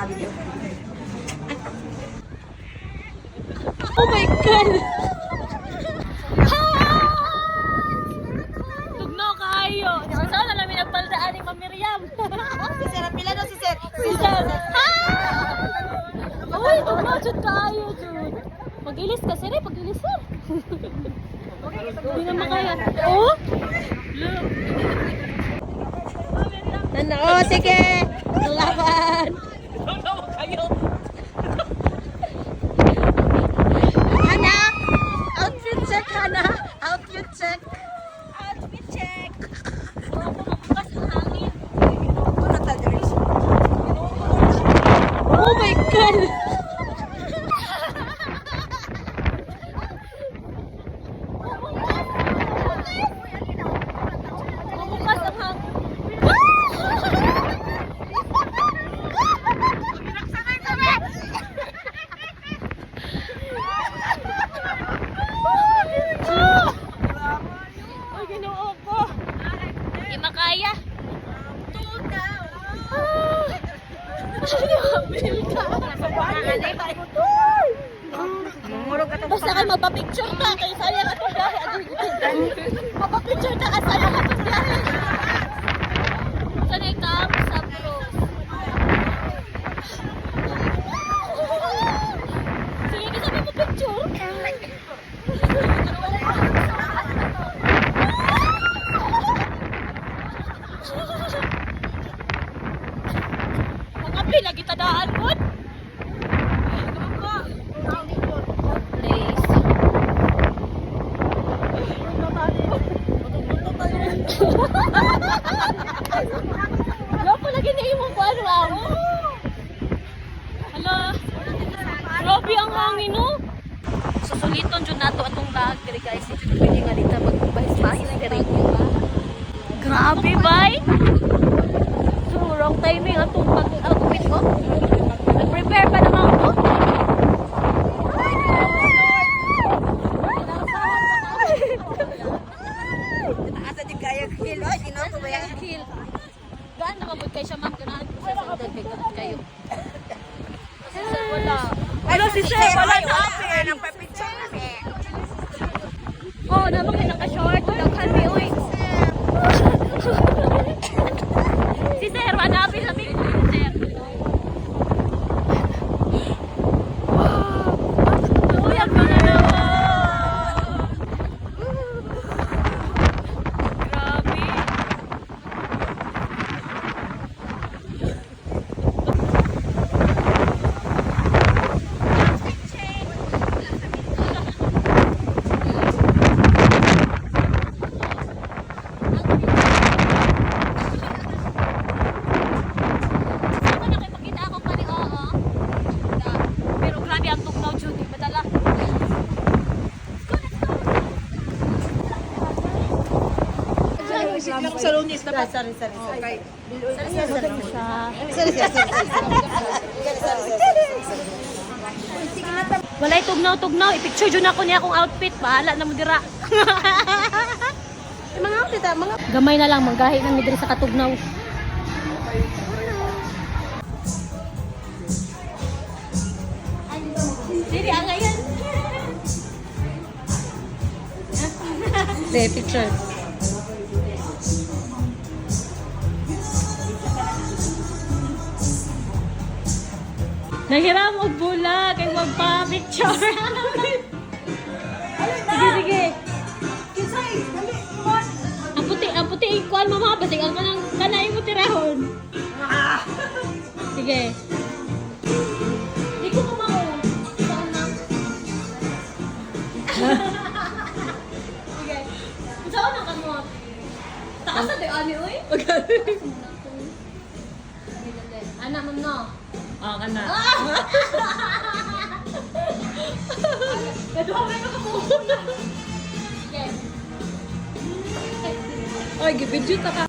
Naka-video. Oh my God! Tugnaw kaayo. Saan na namin nagpaldaan ni Ma'am Miriam? Si Sir, pila no si Sir? Si Sir. Uy, tugnaw jud kaayo jud. Mag-ilis ka sir, eh, pag-ilis sir. Hindi na makaya. Oh? Look. Nana, oh, sige. Laban. Hana, outfit check, Hana. Outfit check. Outfit check. Oh, bukas ang hangin. Oh my God! Bukas ang hangin. Ay, ginoo ko. Hindi makaya. Ah. Basta kayo magpa-picture ka, kay sayang atong biyahe. Magpa-picture ka, sayang atong biyahe. Sanay ka sa pros. Sige, kasi mo picture. Mga pinagitadaan mo. Place. Loko lagi na imong kuan ma'am. Hala. Grabe ang hangin no. Susuliton jud nato atong bag diri guys. Dito pwede nga dito magbahis-bahis diri. Grabe bay. So wrong timing atong pag-outfit ko. Nag-prepare pa naman ko. Asa di kaya kilo, ginoo ko ba yan? Kill. Gaan naman po kayo siya ma'am. Ganahan ko siya sa dagdag kay kayo. Kasi sir, wala. Ano si Sir? Wala na apel. Nang pa-picture kami. Oh, naman kayo naka-short. Daghan mi uy. Si sir, hanapin namin si sir. Uy, ang mga naman. Grabe. Ako nakipakita ako kani oo. Pero grabe ang tugnaw jud, di madala. Let's go, let's go. Sa lunis na pa. Sorry, sorry, sorry. Sorry, sorry, sorry. Walay tugnaw-tugnaw, i-picture jud ako niya akong outfit. Bahala na mo dira. Mga outfit ah, mga Gamay na lang manggahi nang diri sa katugnaw. Diri ang ngayon. Say picture. Nahiram og bula kay magpa-picture. Sige, sige. Ang puti ikuan mo mga basig ang kanang kanay mo tirahon. Sige. Di ko kumao. Saan na? Sige. Saan na ka mo? Taas na di ani oy. Ana ma'am no. Ah, kana. Yes. Oy, gibidyo ta ka.